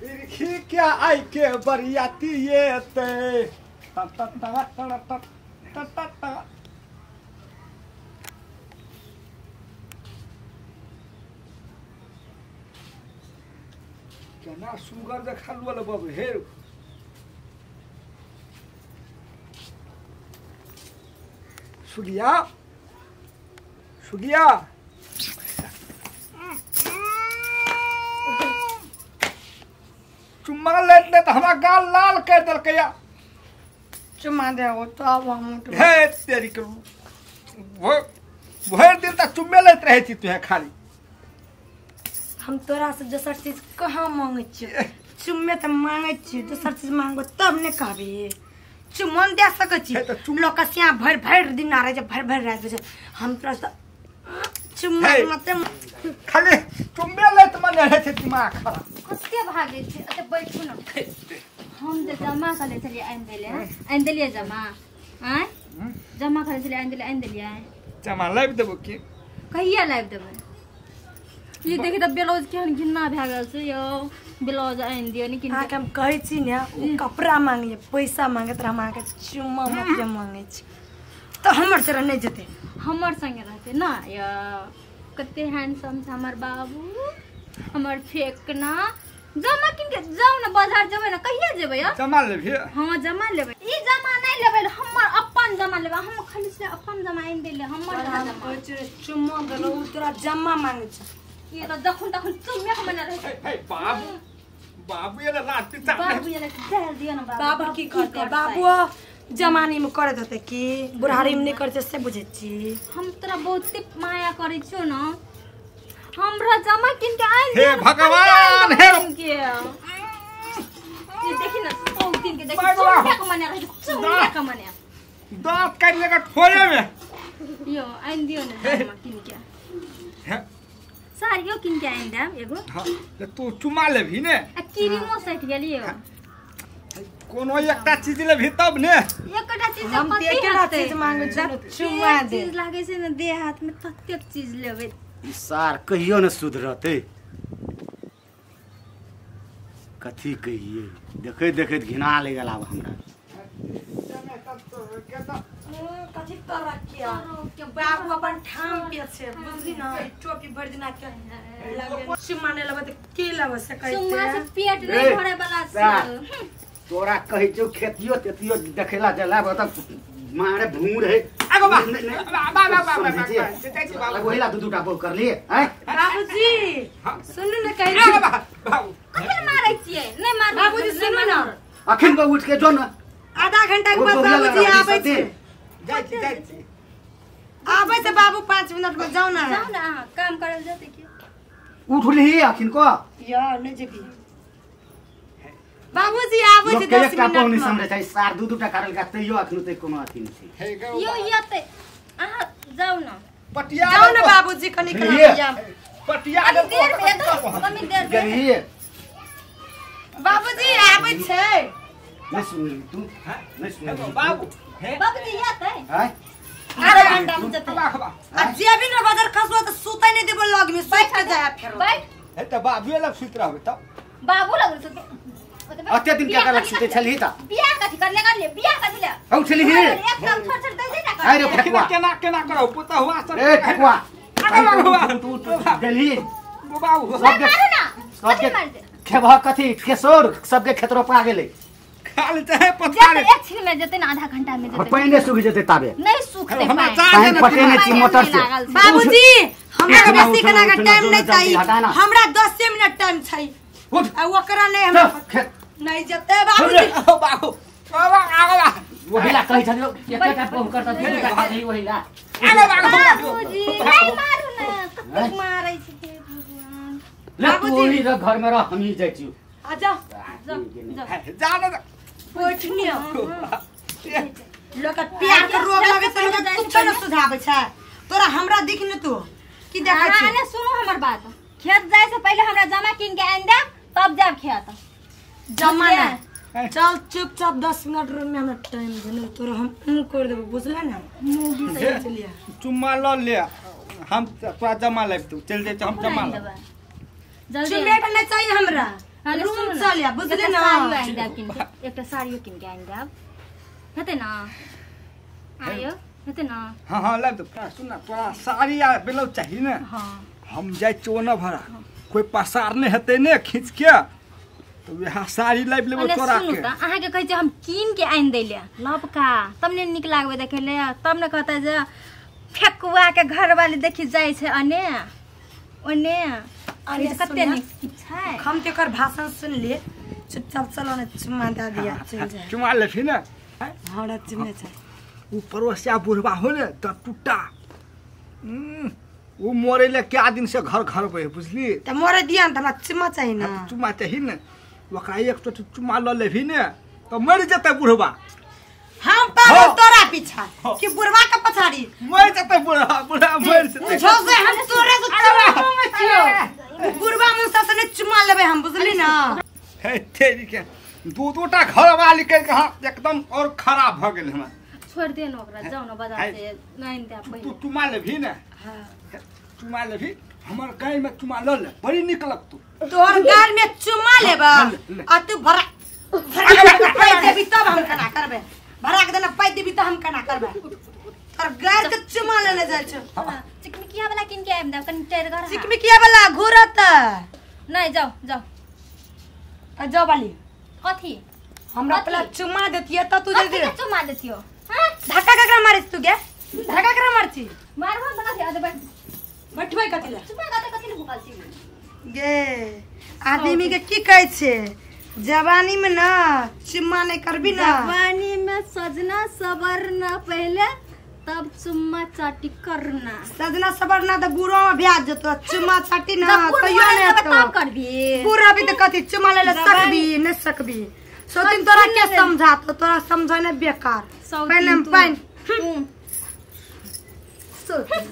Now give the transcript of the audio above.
देखी क्या आई के बरियाती एते ता ता ता ता ता ता ता ता। केना सुगर देखा लुअल बाबू हे सुगिया सुगिया चुम्मा लेत लेत हमरा गाल लाल कर देलकैया। चुम्मा दे हो तो अब हम हे तेरी के भर दिन तक चुम्मे लेत रहे छी तू खाली। हम तोरा से दोसर चीज कहाँ मांगे छियो? चुम्मे त मांगे छियो, दोसर चीज मांगो तब ने कहबी। चुम्मन दे सकै छी लोक सिया भर भर दिन आ रहे छै, भर भर रात छै। हम तोरा से चुम्मा मत खाली चुम्मे लेत मने रहे छै दिमाग खराब। कते भागे छै अते बैठू न। हम जे जमा कले छलियै आनि देले, आनि देलियै जमा। आय जमा कले छलियै आनि देलियै, आनि देलियै जमा लाबि देबो की? कहिया लाबि देबै? ये देखी त ब्लाउज केहन घिन्ना भए गेल छै यौ। ब्लाउज आनि दियौ नि किन। अहाँके हम कहै छी ने ओ कपड़ा मांगे पैसा मांगे त हम अहाँके चुम्मा मात्र मांगे छी त हमर से नहि जेतै, हमर संगे रहतै ना। यौ कते हैंडसम छै हमर बाबू, हमर फेकना। जमा किन के जाउ न बाजार जेबै न। कहिया जेबै यौ? जमा लेबही? हां जमा लेबै। ई जमा नहि लेबै, हमर अपन जमा लेबै। हम खाली से अपन जमा आनि देले, हमर जमा कहै छी चुम्मा देलौ तोरा जमा मांगे छै। ये तो जखन तखन चुम्मे के मने रहै हे बाबू बाबू ये लाठी चाप बाबू ये डाल दियो न। बाबू की करतै? बाबू जमानी में करत होतै की बुढ़ारी में नहीं करतै से बुझै छी। हम तोरा बहुत माया करै छियो न। हमरा जमा किन के आनि हे भगवान हे के ये देखि न सौ दिन के देखि चुम्मे के मने रहै, चुम्मे के मने दांत काटि लेगा ठोरे में। यो आनि दियो न जमा किन के। साड़ियो किन के आनि देब एगो। हां तू चुमा लेबही ने? आ क्रीमो सटि गेलियो। कोनो एकटा चीज लेबही तब ने। एकटा चीज हम एकटा चीज मांगे छी चुमा दे। चीज लागे छै ने देह हाथ में ततेक चीज लेबै। ई सार कहियो न सुधरतै। कथी कहिए, देखैत देखैत घिना ले गेल आब हमरा। कथी तरह किया बाबू अपन ठाम पे छै बुझली न। टोपी भरि दिना के लगे चुम्मा नै लेबै त की लेबै से कहै चुम्मा से पेट नै भरे वाला छै। तोरा कहै छौ खेतियो तेतियो देखेला जला त मारे भूर है। आगो बा बा बा बा बा ओहिला दू दूटा बहु करलिए। हैं बाबूजी सुनू न कहै छी बाबू कखन मारै छियै? नै मारू बाबूजी सुनू न। अखन को उठ के जो न आधा घंटा के बाद बाबूजी आबै छै। जाइ छी जाइ छी आबै छै बाबू 5 मिनट में। जाउ न जाउ न अहाँ काम करल जेतै की? उठलही अखन को या नै जेबी बाबूजी आबै छै 10 मिनट में। समझै छै सार दू दूटा करल का तैयो अखन ते कोनो अथी नै छै। यो यते अहाँ जाउ न पटिया जाउ न बाबूजी कनी कनी पटिया देर में कमी देर में बाबूजी आबै छै। नै सुनली तू? नै सुनली बाबू? हे बाबूजी यते हैं आधा घंटा में जेतै। आ जेबी न बाजार खसबो त सुतै नै देबो लग में, सुत के जाय फेर बैठ। हे त बाबू लग सुत रहबै त बाबू लग सुत अते दिन के लग सुते छलही त बियाह कथी करले करले बियाह कथी ले औ छलही एक काम छोड़ छोड़ दे दे ना। अरे ठकुआ केना केना करौ पुता हुआ सब। ए ठकुआ तू तू गेलही बाबू सब के सबके खेबह कथी केसोर सबके खेत रोपा गेलै खाली चाहे पथारे। एक छिन में जेतै न आधा घंटा में जेतै पानि सूख जेतै ताबे नै सूखतै पानि पटेने छी मोटर से। बाबूजी हमरा बेसी कना के टाइम नै चाहिए, हमरा 10 मिनट टाइम छै। आ ओकरा नै हमरा नै जेतै बाबूजी। बाबू बाबा आगो ओहिला कहै छलियो एकटा बहु करता दूटा खाली ओहिला। आगो बाबूजी नै मारू न कतेक मारै छै हे भगवान। ले तू ओही रह घर में रह हमही जाइ छियौ। आ जा जा न बैठनी लोक प्यार के रोग लगे त लोक कुछो न सुधाबै छै। तोरा हमरा दिख न तू की देखै छी? अरे सुनू हमर बात, खेत जाय से पहिले हमरा जमा किन के आनि देब तब जाब खेत। जमा ना चल चुपचाप 10 मिनट रूम में हमरा टाइम दे न तोरा हम कर देबो बुझला ना। मुगी चुम्मा ल ले हम तोरा जमा लाबि दू चल जाइ हम जमा जल्दी चुम्मे के नै चाहिए हमरा रूम चल लिया बुझली ना। साड़ी आनि देब किन के, एकटा साड़ियो किन के आनि देब हेतै ना? आयो हेतै ना? हां हां लाब तो सुन ना, तोरा साड़ी आ ब्लाउज चाहिए ना? हां हम जाय चोना भरा कोई पसार नहीं हेतै ने खींच के, तो वएह साड़ी लाबि लेबै तोरा के। अहाँ के कहै छै हम कीन के आनि दै ले लबका, तब ने नीक लागबै देखै ले, तब ने कहतै जे फेकुआ के घरवाली देखी जाइ छै अने ओने। अरे कते नीक छै। हम तेकर भाषण सुन ले, चुपचाप चलो ने चुम्मा दे दिया चल जाए। चुम्मा लेबही ने? हमरा चुम्मे छै। उ पड़ोसिया बुढ़बा हो ने त टूटा, उ मरे ले क्या दिन से घर घर पे बुझली। त मरे दिया न त हमरा चुम्मा चाही ना। चुम्मा चाही ने, ओकरा एक तो चुम्मा ल लेबही ने त मर जेतै बुढ़बा। हम पागल तोरा पीछा कि बुढ़वा के पछाड़ी मर जेतै बुढ़वा, बुढ़वा मर जेतै। छौ से हम तोरे से चुम्मा मांगै छियौ, बुढ़वा मुंह से ने चुम्मा लेबै हम बुझली ना। हे तेरी के दू दूटा घर वाली के हां एकदम और खराब भ गेल हमरा। छोड़ दे न ओकरा, जाउ न बाजार से आनि देब पहिले। तू चुम्मा लेबही ने? हां चुम्मा लेबही, हमर गाय में चुम्मा ल ले, बड़ी नीक लगतौ। तोहर गाल में चुम्मा लेबा आ तू भरा भरा पाइ देबी तब हम केना करबै, भरा के देना पाइ देबी त हम केना करबै। तोहर गाल के चुम्मा लेने जाइ छौ। चिकमिकिया वाला किन के आबि देब कनि टेरगर। चिकमिकिया वाला घुरत नहीं, जाओ जाओ आ जाओ वाली। कथी हमरा पहला चुम्मा देतियै त तू दे दे। चुम्मा देतियो? हां धक्का केकरा मारै छी तू गे? धक्का केकरा मारै छी? मारबो त कथी आदे बैठ बैठबै कथी ले? चुम्मा कथी कथी ले भूखल छी गे? आदमी के की कहै छै जवानी में ना चुम्मा नहीं करबी ना। जवानी में सजना सवरना पहले तब चुम्मा चाटी करना। सजना सवरना त बूढ़ो में भ्याज जतो, चुम्मा चाटी ना कहियो नहीं तब करबी। बूढ़ा भी त कथी चुम्मा ले ले सकबी नहीं सकबी। सौतीन तोरा के समझातो, तोरा समझाने बेकार। सौतीन पानि पानि सौतीन।